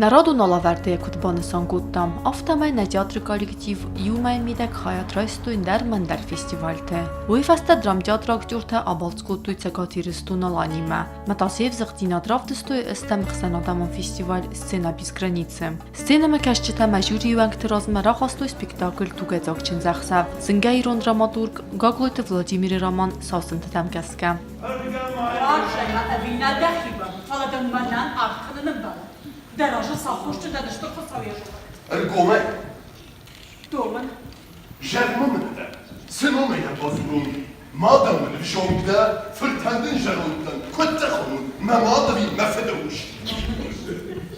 Народон алӕвӕрды йӕ куыд банысан кодтам, афтӕмӕй нӕ театры коллектив иумӕйы мидӕг хайад райстой ӕндӕр-ӕндӕр фестивальты. Уый фӕстӕ драмтеатры актертӕ абалц кодтой Цӕгат Ирыстон-Аланимӕ. Ма се взӕгдзинад равдыстой ӕстӕм ӕхсӕнадӕмон фестиваль «Сцена без границы». Сценӕмӕкӕсджытӕ ӕмӕ жюрийы уӕнгты размӕ рахастой спектакль «Тугӕйдзаг чындзӕхсӕв», зынгӕ ирон драматург Гаглойты Владимиры роман «Сау сынтытӕм» гӕсгӕ. Уарзай мӕ ӕви нӕ дӕхи бар, фӕлӕ дын мӕнӕн аргъ кӕнын ӕмбӕлы. Дӕ разы цы аххосджын дӕн, стыр Хуыцау йӕ зонӕг. Ӕргомӕй. Домын. Зӕгъ-ма мын дӕ, цы номӕй дӕ бадзурон? Мадӕн мын ӕвзонг дӕ, фыртӕн дын зӕронд дӕн, куыд дӕ хонон, мӕ мад ӕви мӕ фыды ус?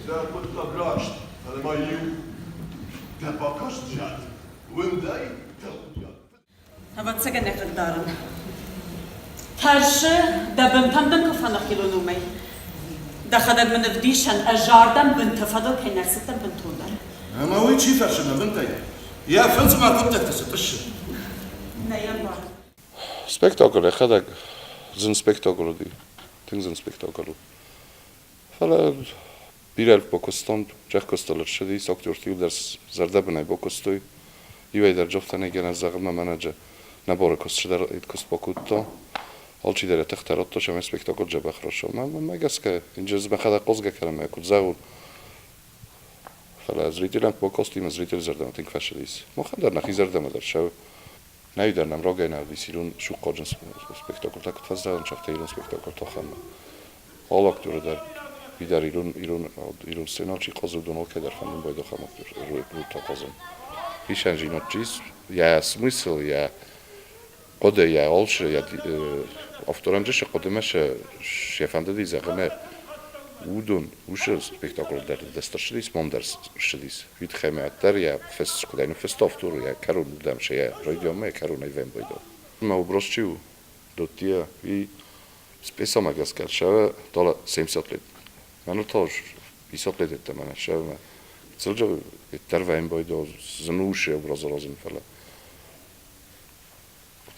Дӕ хъуыддаг раст, фӕлӕ ма иу дӕ бакаст зӕд, уындӕй тӕхудиаг. Ӕвӕццӕгӕн нӕ хъыгдарын. Тӕрсы, дӕ бынтӕм дын куы фӕныхилон, уымӕй. Дӕхӕдӕг мын ӕвдисӕн, ӕз ардӕм бынты фӕдыл кӕй нӕ рцыдтӕн бынтондӕр. Ӕмӕ уый чи фӕрсы мӕ бынтӕй? Йӕ фындз мӕ хъуыддӕгты цы тъыссы? Нӕ йӕ мбарын. Спектакль йӕхӕдӕг зын спектакль уыди, тынг зын спектакль у. Фӕлӕ бирӕ бакуыстон, зӕхкуыстыл ӕрцыдис, актерты иу дӕр зӕрдӕбынӕй бакуыстой. Иуӕй дӕр джохтӕ гӕнӕн зӕгъынмӕ мӕнӕджы наборы куыст цыдӕр куыст бакодта. Алчидӕр йӕ тыхтӕ радта, цӕмӕй спектакль дзӕбӕх рацӕуа. Мӕнмӕ гӕсгӕ, инджиз мӕхӕдӕг хъозгӕ кӕнын мӕ куыд зӕгъон, фӕлӕ зрителӕн куы бакастий, мӕ зрителы зӕрдӕмӕ тынг фӕцыдис. Махӕн дӕр нӕхи зӕрдӕмӕ дӕр цӕуы. Нӕ дӕр нӕм рагӕй нӕ уыдис ирон сухъхъаджын спектакльтӕ куыд фӕззӕгъынц, афтӕ ирон спектакльтӕ ахӕммӕ. Алы актеры дӕр уый дӕр ирон сценӕйыл чи хъазы, уыдон алкӕй дӕр фӕндын байдахӕм рольтӕ хъазын. Хицӕндзинад йӕ смысл, йӕ хъуыды, йӕ алцы, йӕ авторӕн цы хъуыдымӕ сӕ фӕндыди зӕгъын, уыдон уыцы спектаклы дӕр ссыдис, мом дӕр ссыдис. Уый тыххӕй мӕ дӕр йӕ фыст куыдӕй ныффыста автор, йӕ кӕрон уырдӕм сӕ йӕ райдианмӕ йӕ кӕронӕй вӕмбайдау. Мӕ образ чи у, Доттийӕ, уый спецамӕ гӕсгӕ сӕ дала 70 лет. Мӕнӕ та 50 лет еттӕмӕ нӕ сӕ Цылджы дӕр вӕмбайдау зын у се образ аразын, фӕлӕ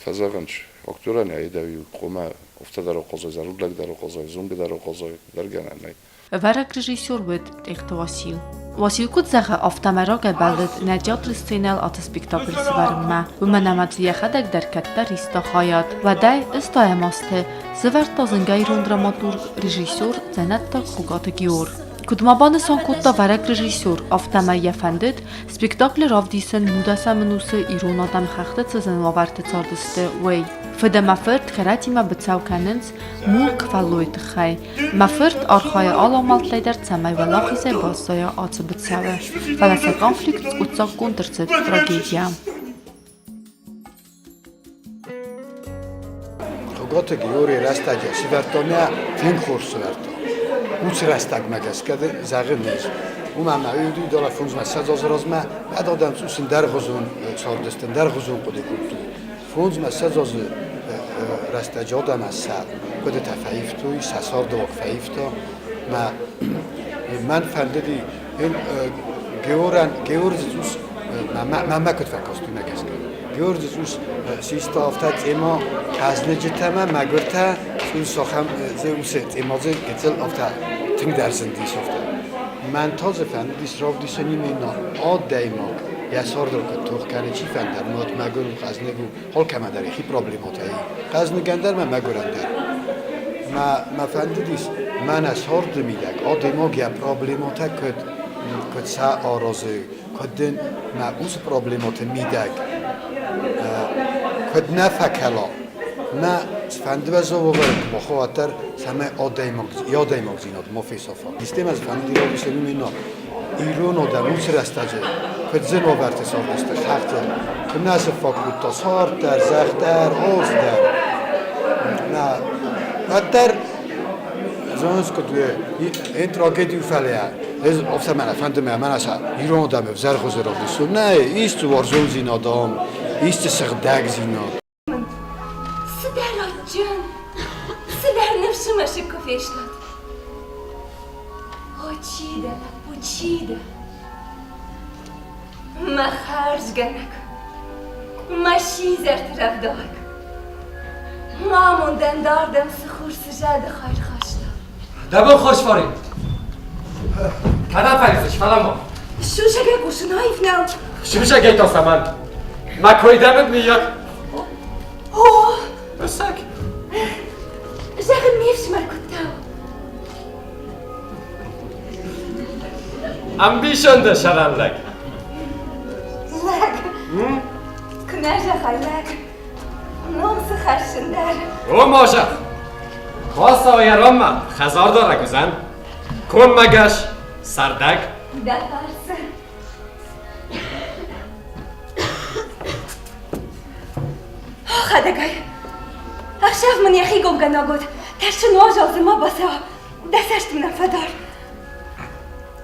фӕзӕгъынц, актерӕн ӕй хъуамӕ афтӕ дӕр ахъазай, зӕронд лӕг дӕр ахъазай, зонгӕ дӕр ахъазай, дӕр гӕнӕн нӕй. Ӕвӕрӕг режиссер уыд Тъехты Уасил. Уасил куыд зӕгъы, афтӕмӕй рагӕй бӕллыд нӕ театры сценӕйыл ацы спектакль сӕвӕрынмӕ, уымӕн ӕмӕ дзы йӕхӕдӕг дӕр кӕддӕр иста хайад. Уӕдӕй ӕстайӕм азты сӕвӕрдта зынгӕ ирон драматург, режиссер дзӕнӕттаг Хуыгаты Геор. Куыд ма банысан кодта вӕрӕг режиссер, афтӕмӕй йӕ фӕндыд спектаклы равдисын нудӕсӕм ӕнусы ирон адӕм хӕхты цы зын уавӕрты цардысты, уый. Фыд ӕмӕ фырт кӕрӕдзимӕ быцӕу кӕнынц мулк фӕллойы тыххӕй. Мӕ фырт архайы алы амӕлттӕй дӕр, цӕмӕй уӕлахизӕй баззайа ацы быцӕуы, фӕлӕ сӕ конфликт скъуыддзаггонд ӕрцыд трагедийӕ. Хуыгаты Георгий рӕстӕджы сывӕрдта нӕ тынг хорз сывӕрдта. Уыцы рӕстӕгмӕ гӕсгӕ зӕгъын ис. Уымӕ ӕмӕ уый дӕлӕ фондзмӕ ссӕдз азы размӕ адӕм цъус ӕндӕргъуызон цардысты, ӕндӕргъуызон хъуыды кодтой. Фондзмӕ ссӕдз азы рӕстӕджы адӕм сӕ хъуыдытӕ фӕивтой, сӕ цардыуаг фӕивта. Мӕ мӕн фӕндыди Георӕн Геор дзы цъус мӕ куыд фӕкаст, уымӕ гӕсгӕ. Геор дзы цъус систа афтӕ цъема хъӕзныджытӕ мӕ мӕгуыртӕ цъус ахӕм дзы уыцы цъема дзы гыццыл афтӕ тынгдӕр зындис афтӕ. Мӕн та дзы фӕндыдис равдисын именно адӕймаг йӕ цардыл куыд тох кӕны, чи фӕндӕр, мад мӕгуыр у, хъӕзныг у, алкӕмӕ дӕр йӕхи проблемӕтӕ и. Хъӕзныгӕн дӕр мӕ мӕгуырӕн дӕр. Мӕ, мӕ фӕндыдис мӕнӕ царды мидӕг адӕймаг йӕ проблемӕтӕ куыд, куыд сӕ аразы, куыд дын мӕ уыцы проблемӕты мидӕг куыд нӕ фӕкӕла. Мӕ цыфӕнды уӕззау уавӕры куы бахауа, уӕддӕр цӕмӕй адӕймаг, йӕ адӕймагдзинад ма фесафа. Системӕ дзы фӕнды равдисын именно ирон адӕм уыцы рӕстӕджы куыд зын уавӕрты цардысты хӕхты, куы нӕ цы фаг кодта цард дӕр, зӕхх дӕр, алц дӕр. Нӕ, уӕддӕр зонынц куыд у, эн трагеди у фӕлӕ ӕз афтӕ мӕнӕ фӕнды мӕ мӕнӕ сӕ ирон адӕмы ӕвзӕр хуызы равдисон. Нӕ, исты уарзондзинад ам, исты сыгъдӕгдзинад. Цы дӕ? Цыдӕр адджын, цыдӕр ныфсы мӕсыг куы фестад. О, чи дӕ, лӕппу, чи дӕ? Мӕ хӕрзгӕнӕг, мӕ сидзӕрты рӕвдауӕг. Мӕ амондӕн дардӕм цы хур, цы зӕды хай рхаста. Дӕ бон хорз, Фари! Кӕдӕм фӕлидзыс, фӕлӕ-ма? Сусӕгӕй хъусын аив нӕу. Сусӕгӕй та цӕмӕн? Мӕ кой дӕм уыд, мыййаг? О! Ӕцӕг? Зӕгъын, ме фсымӕр куыдта. Ӕмбисонды сӕрӕн лӕг. Лӕг? Куы нӕ зӕгъай лӕг, ном цы хӕссын дӕр. О, ма зӕгъ! Бацӕуы йӕ ронмӕ, хӕдзардарӕг уыдзӕн. Коммӕгӕс, цӕрдӕг. Дӕ фӕрцы. Хӕдӕгай, ӕхсӕв мын йӕхи гомгӕнӕг уыд, тӕрсын уазал дзы ма бацӕуа, дӕ цӕст мын ӕм фӕдар.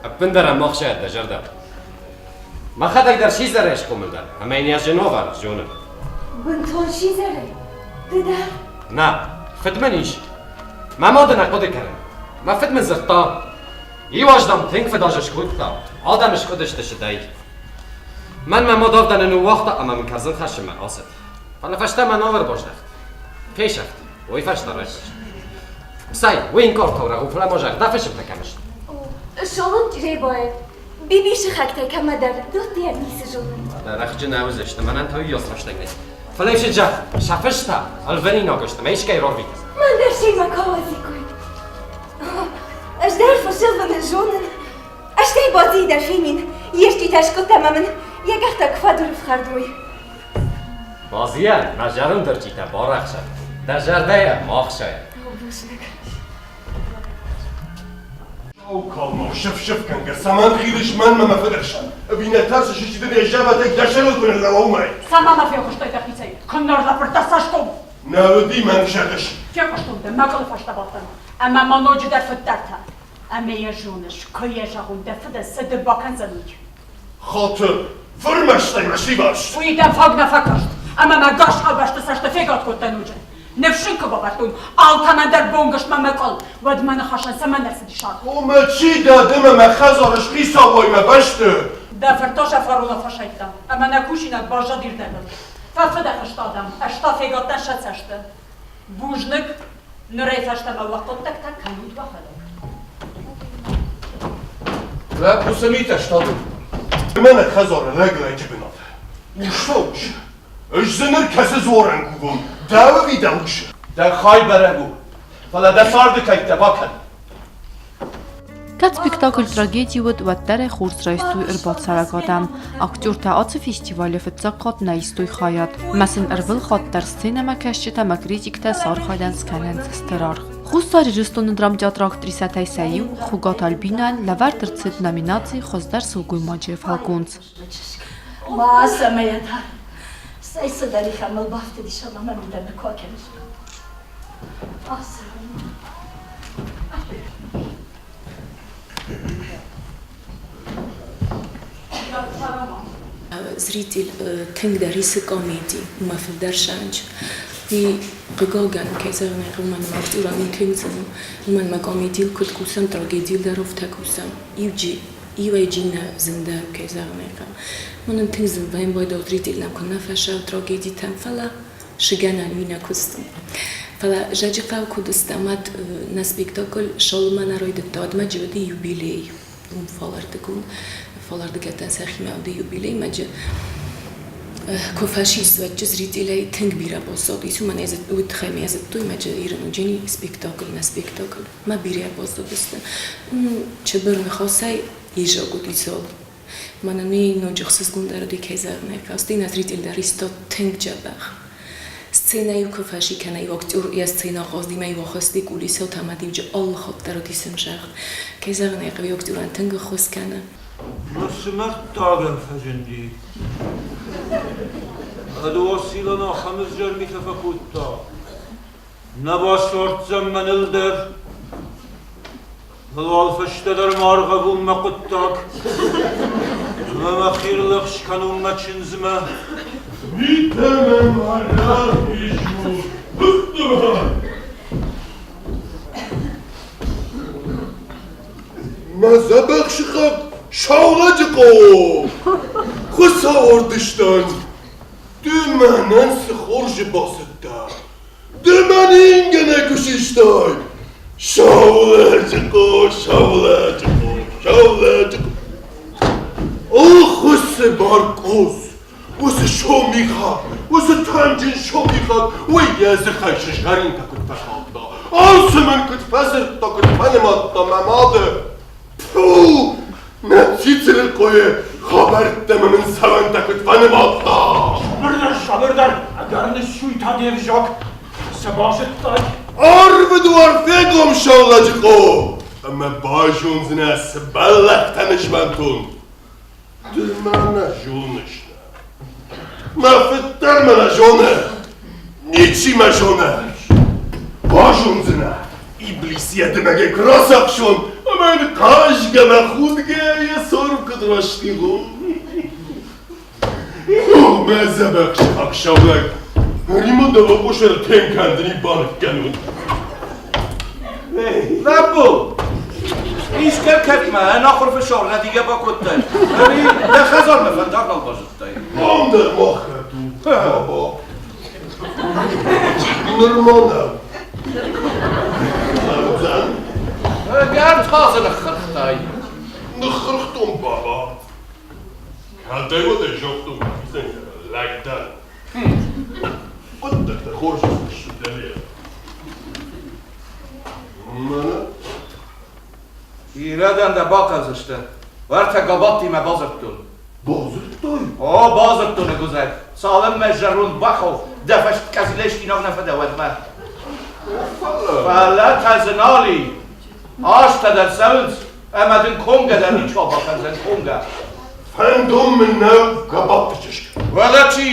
Ӕппындӕр ӕм ӕхсайӕд дӕ зӕрдӕ. Мӕхӕдӕг дӕр сидзӕрӕй схъомыл дӕн, ӕмӕ йын йӕ зыновар зонын. Бынтон сидзӕрӕй? Ды дӕр? Нӕ, фыд мын ис. Мӕ мады нӕ хъуыды кӕнын. Мӕ фыд мын дзырдта, иу аз, дам, тынг фыдаз скодта, адӕм скъуыдысты сыдӕй. Мӕн мӕ мад авдӕны ныууагъта ӕмӕ мын кӕрдзын хӕссынмӕ ацыд. Фӕлӕ фӕстӕмӕ нал ӕрбаздӕхт. Фесӕфт. Уый фӕстӕ райхъуыст. Цӕй, уый ӕнкъард таурӕгъ у, фӕлӕ ма зӕгъ, дӕ фысымтӕ кӕм сты? Солон Чъребайы Биби сыхӕгтӕй кӕмӕдӕр Додтийӕн ницы зонын. Рӕхджы нӕ уыдзысты, мӕнӕн та уыйас рӕстӕг нӕй. Фӕлӕ цы зӕгъ, сӕ фыстӕ ӕлвӕнинаг сты, мӕ искӕй рарвит. Мӕн дӕр семӕ кауадзиккой. Ӕз дӕр фысылвыны зонын. Ӕстӕй Бадзийы дӕр фенин, йе стджытӕ скъуыдтӕ ӕмӕ мын йӕ къӕхтӕ куы фӕдуры фхӕрд уой. Бадзийӕн мӕ зӕронд ӕрчъитӕ барӕхсӕд, дӕ зӕрдӕйӕ ма хсайӕд. Бузныг. Сау калмау сыф-сыфгӕнгӕ цӕмӕн хилыс мӕнмӕ мӕ фыдӕхсӕн? Ӕви нӕ тӕрсыс исты де зӕвӕтӕй дӕ сӕрыл куы ныллӕууа, уымӕй? Цӕмӕ мӕ фехъуыстай дӕхицӕй? Куыннӕ ӕрлӕбырдта цӕсгом? Нӕ уыди мӕнг зӕгъыс. Фехъуыстон дӕ, мӕкъуылы фӕстӕ бадтӕн, ӕмӕ ма ноджыдӕр фыддӕртӕ. Ӕмӕ йӕ зоныс, куы йӕ зӕгъон, дӕ фыдӕн цы ды бакӕндзӕн, уый. Хатыр, фырмӕстӕй мӕ сивӕзт. Уый дӕм фаг нӕ фӕкаст, ӕмӕ мӕ гас хъӕубӕсты цӕсты фегад кодта ноджы. Ныфс ын куы бавӕрдтон, алкӕмӕн дӕр бонгӕстмӕ мӕкъуыл, уӕд мӕ ныхасӕн цӕмӕн ӕрцыдис аргъ? Омӕ чи дӕ ды мӕ мӕ хӕдзары схицауай мӕ бӕсты? Дӕ фырт та фароны фӕсайдта, ӕмӕ нӕ кусинаг баззад ирдӕгыл. Фӕфыдӕх сты адӕм, ӕз та фегад дӕн сӕ цӕсты. Бузныг, нырӕй фӕстӕмӕ уӕ хъуыддӕгтӕ кӕнут уӕхӕдӕг. Лӕппу цы митӕ стадыл? Мӕнӕ хӕдзары лӕг-лӕджы бынат. Ус та ус. Ӕз дзы ныр кӕцы дзуарӕн кувон, дӕу ӕви дӕ усы? Дӕ хай бӕрӕг у, фӕлӕ дӕ царды кӕйттӕ бакӕн. Кӕд спектакль трагеди уыд, уӕддӕр ӕй хорз райстой ӕрбацӕуӕг адӕм. Актертӕ ацы фестивалы фыццаг хатт нӕ истой хайад. Ӕмӕ сын ӕрвылхатт дӕр сценӕмӕкӕсджытӕ ӕмӕ критиктӕ сӕ архайдӕн скӕнынц стыр аргъ. Хуссар Ирыстоны драмтеатры актрисӕтӕй сӕ иу, Хуыгаты Альбинӕйӕн лӕвӕрд ӕрцыд номинаци «Хуыздӕр сылгоймаджы фӕлгонц». Ма цӕмӕй та цӕй цыдӕр ихӕмыл бафтыдис ӕмӕ мӕ мидӕмӕ куы акӕнис. Зритель тынгдӕр исы комеди, уымӕ фылдӕр сӕнч. Уый, хъыгагӕн, кӕй зӕгъын ӕй хъӕуы, уымӕн ӕмӕ актёрӕн уый тынг зын у. Уымӕн ӕмӕ комедийыл куыд кусӕм, трагедийыл дӕр афтӕ кусӕм. Иуӕй джи нӕ зындӕр, кӕй зӕгъын ӕй хъӕуы. Мӕнӕн тынг зын вӕййы байдау зритель нӕм куы нӕ фӕсӕуы трагедитӕм, фӕлӕ шыгӕнӕн уый нӕ куыст у. Фӕлӕ Зӕджыхъӕу куыд стӕм, уӕд нӕ спектакль Шолымӕ нӕ райдыдта, уӕдмӕ джы уыди юбилей. Уым фалӕрдыгон, фалӕрдыгӕттӕн сӕхимӕ уыди юбилей, мӕ джы куы фӕсис, уӕд джы зрителӕй тынг бирӕ баззадис. Уымӕн ӕй уый тыххӕй мӕ зыдтой, мӕ джы ирон уыджени спектакль, нӕ спектакль. Мӕ бирӕ баззадысты. Чыбыр ныхасӕй изӕг уыди зал. Мӕнӕн уый ноджы ӕхсызгондӕр уыди, кӕй зӕгъын ӕй хъӕуы. Стӕй нӕ зритель дӕр иста тынг дзӕбӕх. Сценӕ-иу куы фӕси кӕнӕ-иу актер йӕ сценӕ хъазтимӕ-иу ахызти кулисыл ӕмӕ-иу алы хатт дӕр уыди сымзӕгъд. Кӕй зӕгъын ӕй хъӕуы, актерӕн тынг ӕххуыс кӕны. Ныр цы мӕрдтагӕн фӕзынди? Ӕд Уасилӕн ахӕм ӕвзӕр митӕ фӕкодта. Нӕ басуарддзӕн мӕныл дӕр. Фӕлӕ уал фӕстӕдӕр ма аргъӕвон мӕ хъуыддаг ӕмӕ мӕхи рлӕгъз кӕнон мӕ чындзмӕ. Митӕмӕ ма рахизут! дзӕбӕх сыхаг Саулӕджыхъо! Хуыцауырдыстӕн, ды мӕнӕн цы хорзы бацыдтӕ? Ды мӕн ингӕнӕй куы систай! Саулӕджыхъо, Саулӕджыхъо, Саулӕджыхъо! Ох, уыцы Баркъоз, уыцы сомихаг, уыцы тӕнджын сомихаг, уый йӕ дзыхӕй сызгъӕринтӕ куыд фӕкалдта, алцы мын куыд фӕдзырдта, куыд фӕнымадта мӕ мады. Тьфу! Нӕ Цицерыхъойы хабӕрттӕ мӕ мын цӕвӕнтӕ куыд фӕнымадта! Сабырдӕр, сабырдӕр, ӕгӕр ныссуйтӕ де взаг. Цы базыдтай? Арвы дуар фегом Саулӕджыхъо, ӕмӕ базондзынӕ, цы бӕллӕхтӕ нызмӕнтон. Ды мӕ нӕ зоныс, нӕ. Мӕ фыд дӕр мӕ нӕ зоны. Ничи мӕ зоны. Базондзынӕ, Иблис йӕ дымӕгӕй куы рацахсон, ӕмӕ йын хъазгӕ мӕ худгӕ йӕ царм куыд растигъон. О, мӕ дзӕбӕх сыхаг саулӕг, ӕри-ма дӕ лопъосӕр тенкӕндыни баныккӕнон. Лӕппу, искӕ кӕдмӕ ӕнахуыр фысар рӕдийгӕ бакодтай, ӕви дӕ хӕдзармӕ фӕндаг нал базыдтай? Ам дӕр мах кӕд у, баба. Нырма нӕу. Цӕудзӕн. Ӕгӕр хъазы ныххырхтай. Ныххырхтон, баба. Кӕдӕй-уӕдӕй загътон мӕхицӕн, лӕг дӕн. Хъуыддӕгтӕ хорз сты дӕле. Мӕнӕ. Ирӕдӕн дӕ бахъӕудзысты. Уӕртӕ габаттимӕ бадзырдтон. Бадзырдтай? О, бадзырдтон, ӕгуыдзӕг. Цалынмӕ зӕронд бӕхау дӕ фӕст къӕдзилӕй нӕ фӕдӕ, уӕдмӕ. Фӕлӕ та дзы нал и. Азтӕ дӕр цӕуынц, ӕмӕ дын комгӕ дӕр ничуал бакӕндзӕн, комгӕ. Фӕндон мын нӕу Габатты чызг. Уӕлӕ чи?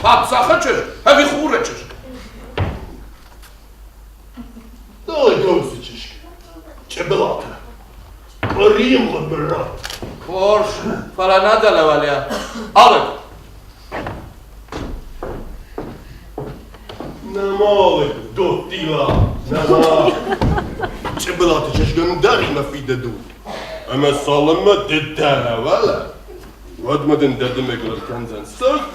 Паддзахы чызг ӕви хуры чызг? Дӕлӕ чызг. Чъыбылаты. Къуыримгъуыд мын ратт. Хорз, фӕлӕ нӕ дӕлӕ уӕле. Алыг. Нӕма алыг, Доттила, нӕма. Чъыбылаты чызгӕн дӕхимӕ фидыд у. Ӕмӕ цалынмӕ ды дӕлӕ уӕле, уӕдмӕ дын дӕ дымӕгыл ӕркӕндзӕн цӕхх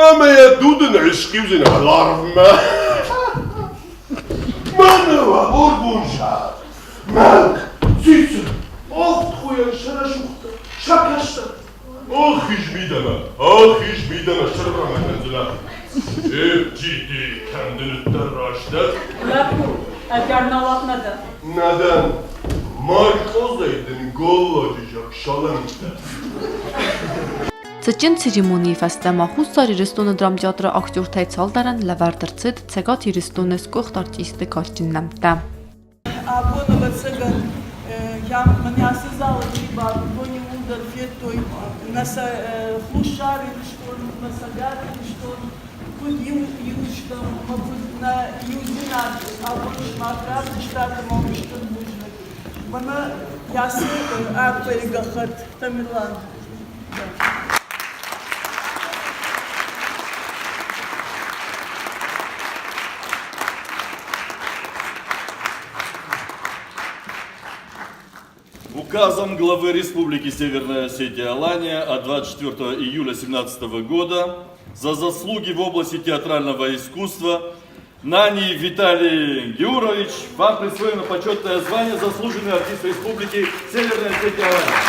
ӕмӕ йӕ дудын ысхъиудзӕн уӕларвмӕ. Мӕнӕ уӕ бурбун зар, мӕлк, цицыр, авд хуйӕн сӕ рӕсугъддӕр, сӕ кӕстӕр. Ахиз мидӕмӕ, ахиз мидӕмӕ, сӕррамӕ кӕндзынӕ. Ӕвджиди кӕндыныддӕр раздӕр. Лӕппу, ӕгӕр налат нӕ дӕ? Нӕ дӕн. Маркъозӕй дын голладжы зӕхх салӕмттӕ. Цытджын церемонийы фӕстӕ ма Хуссар Ирыстоны драмтеатры актертӕй цалдӕрӕн лӕвӕрд ӕрцыд Цӕгат Ирыстоны сгуыхт артисты кадджын нӕмттӕ. Абон, ӕвӕццӕгӕн, мӕн ацы залы чи бады, уыдон иууылдӕр федтой нӕ Хуссар Ирыстон, нӕ Цӕгат Ирыстон, куыд иу иу стӕм ӕмӕ куыд нӕ иудзинад абон сымах равдыстат ӕмӕ уын стыр бузныг. Мӕнӕ ацы арфӕйы гӕххӕтт Тамерлан. Указом главы Республики Северная Осетия Алания от 24 июля 2017 года за заслуги в области театрального искусства Нани Виталий Геурович, вам присвоено почетное звание «Заслуженный артист Республики Северная Осетия Алания».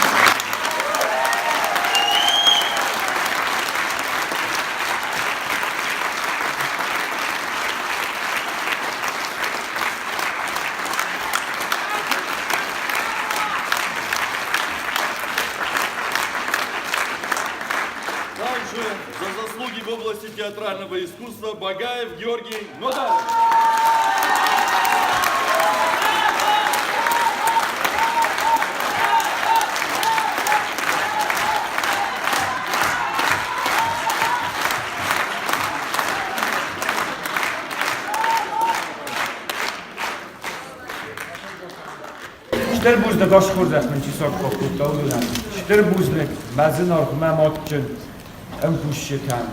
Также за заслуги в области театрального искусства Багаев Георгий Нодарович. Стыр бузныг ӕсхорзӕх мын чи саккаг кодта, уыдонӕн. Стыр бузныг мӕ зынаргъ, мӕ мадджын ӕмкусджытӕн.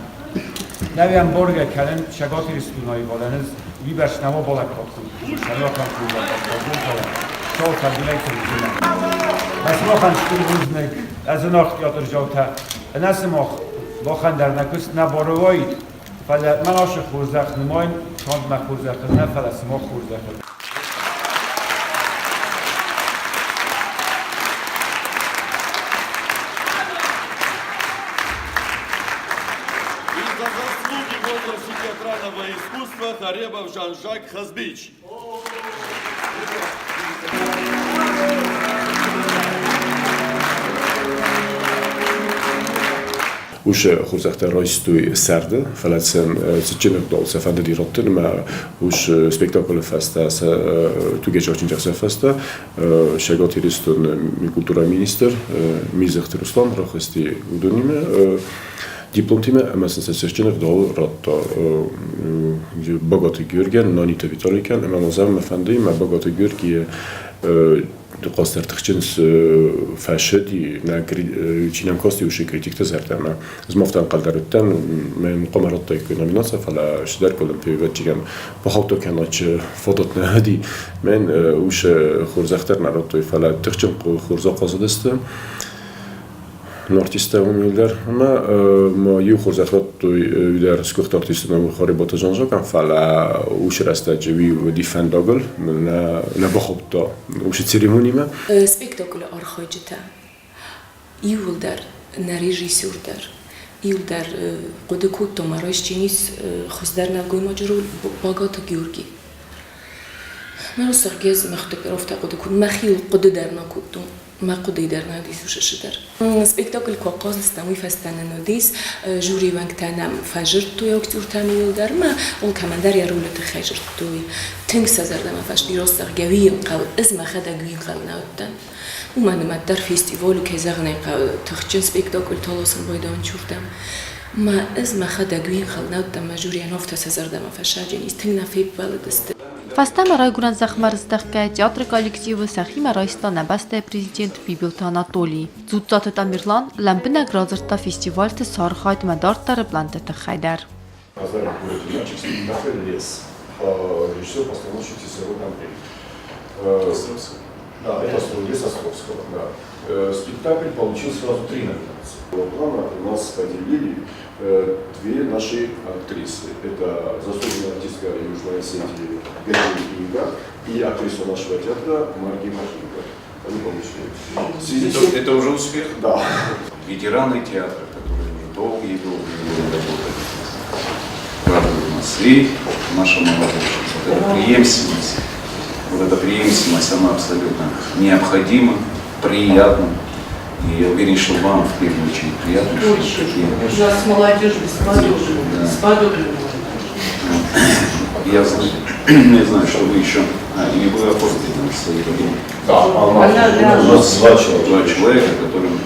Нӕ ӕмбаргӕ кӕнын Цӕгат Ирыстоны балӕн ӕз уыйбӕрц нӕма балӕггад кодтон, сӕ нуахӕн куы Мӕ сымахӕн стыр бузныг, ӕзынаргъ театрдзаутӕ. Ӕнӕ сымах махӕн дӕр нӕ куыст нӕ баруаид, фӕлӕ мӕн ацы хорзӕх нымайын канд мӕ хорзӕхыл нӕ, фӕлӕ сымах хорзӕхыл. И за заслуги в области театрального искусства Харебов Жан-Жак Хазбич. Уыцы хорзӕхтӕ райстой сӕрды, фӕлӕ сын цытджын ӕгъдау сӕ фӕндыди раттын ӕмӕ уыцы спектаклы фӕстӕ, сӕ тугӕйзӕгъджын сӕ фӕстӕ Цӕгат Ирыстоны культурӕйы министр Мирзахты Руслан рахызти уыдонимӕ дипломтимӕ ӕмӕ сын сӕ цытджын ӕгъдау радта Багаты Георгийӕн, Наниты Виталикӕн ӕмӕ ма зӕгъын мӕ фӕнды, мӕ Багаты Георгийы Хъазтӕр тыхджын фӕсыди, нӕ чи нӕм касти, уыцы критикты зӕрдӕмӕ. Ӕз ма афтӕ ӕнхъӕл дӕр уыдтӕн, мӕн хъуамӕ радтаиккой номинаци, фӕлӕ цыдӕр къуылымпы ӕвӕццӕгӕн бахаудта кӕнӕ чи фадат нӕ уыди. Мӕн уыцы хорзӕх дӕр нӕ радтой, фӕлӕ тыхджын хорз ахъазыдысты. Артисттӕ уым иуылдӕр ӕмӕ ма иу хорзӕх радтой дӕр сгуыхт артисты ном Харебаты Жан-Жакӕн, фӕлӕ уыцы рӕстӕджы уый уыди фӕндагыл, нӕ бахаудта уыцы церемонимӕ. Спектаклы архайджытӕ иууылдӕр нӕ режиссер дӕр, иуылдӕр хъуыды кодтам, арӕзт ис хуыздӕр нӕлгоймаджы роль Багаты Георги. Мӕ Сергей Махтыкыров та хъуыды кодта, мӕхиуыл хъуыды дӕр нӕ кодтон. Мӕ хъуыдыйы дӕр нӕ уыдис уыцы дӕр. Спектакль куы ахъазыдыстӕм, уый фӕстӕ нын уыдис, жюрийы уӕнгтӕ нӕм фӕзырдтой актертӕм иуылдӕр ӕмӕ алкӕмӕн дӕр йӕ ролы тыххӕй дзырдтой. Тынг сӕ зӕрдӕмӕ фӕцыди растзӕгъгӕ, уый ӕнхъӕл, ӕз мӕхӕдӕг уый ӕнхъӕл нӕ уыдтӕн. Уымӕн ӕмӕ дӕр фестивалы, кӕй зӕгъын ӕй хъӕуы, тыхджын спектакльтӕ ласын байдайын чуртӕм. Мӕ ӕз мӕхӕдӕг уый ӕнхъӕл нӕ уыдтӕн, мӕ жюрийӕн афтӕ сӕ зӕрдӕмӕ фӕсаджын ис, тынг нӕ феппӕлыдысты. Фӕстӕмӕ райгуырӕн зӕхмӕ рыздӕхгӕйӕ театры коллективы сӕхимӕ райста нӕ бӕстӕйы президент Бибылты Анатолий. Дзуццаты Тамерлан лӕмбынӕг радзырдта фестивальты сӕ архайдмӕ дарддӕры плӕнтты тыххӕй дӕр. Спектакль «Лес». Режиссер-постановщик Цицерон Андрей. Да, это «Лес» Островского. Да. Спектакль получил сразу три номинации. Плана у нас поделили две наши актрисы. Это заслуженная артистка Южной Осетии Галина Инга и актриса нашего театра Марги Махинга. Они получили. В связи Это, это уже успех? Да. Ветераны театра, которые уже долгие-долгие годы работают, радуют нас. И наша молодежь. Вот эта преемственность, вот эта преемственность, она абсолютно необходима, приятна. И я уверен, что вам в первую очередь приятно, что Очень. такие У нас молодежь бесподобная. Да. Бесподобная Я знаю, я знаю, что вы еще... А, или вы оформите там свои родные. Да, она, Она, да. у нас два человека. Два человека, которым,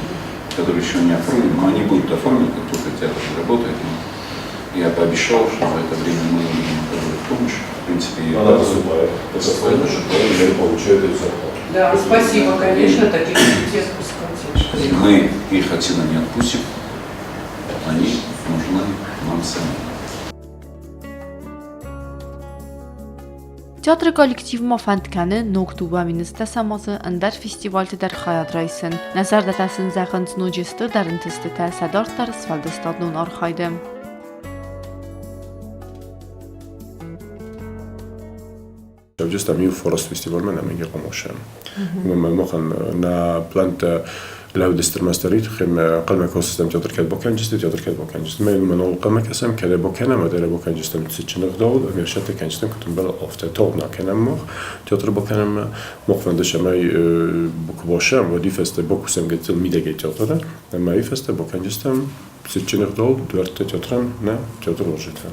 которые еще не оформлены, но они будут оформлены, как только театр заработает. Но я пообещал, что за это время мы им оказываем помощь. В принципе, и Она поступает. Поступает, и получает эту зарплату. Да, спасибо, конечно, таких детей отпускать. Мы их отсюда не отпустим. Они нужны нам самим. Театры коллектив ма фӕнд кӕны ног 2010 азы ӕндӕр фестивальты дӕр хайад райсын. Нӕ зӕрдӕтӕ сын зӕгъынц ноджы стырдӕр ӕнтыстытӕ сӕ дарддӕры сфӕлдыстадон архайды. Ӕвдиста иу форост фестивальмӕ нӕ мӕнги хъомосӕн. Махӕн нӕ плантӕ лӕудыстыр мастери тыххӕй ӕнхъӕлмӕ кӕсдзыстӕм театр кӕд бакӕнджысты, театр кӕд бакӕнджысты. Мӕ уымӕн ӕнхъӕлмӕ кӕсӕм, кӕд бакӕнӕм, ӕдӕр бакӕнджыстӕм цытджын ӕгъдауыл, ӕмӕ сӕттӕ кӕнджыстӕм куыд ӕмбӕлы, афтӕ тагъд нӕ кӕнӕм мах театр бакӕнӕм. Мах фӕнды, цӕмӕй куы басӕм, уӕд уый фӕстӕ бакусӕм гыццыл мидӕгӕй театры, ӕмӕ уый фӕстӕ бакӕнджыстӕм цытджын ӕгъдауыл дуӕрттӕ театрӕн, нӕ театр уарзджытӕн.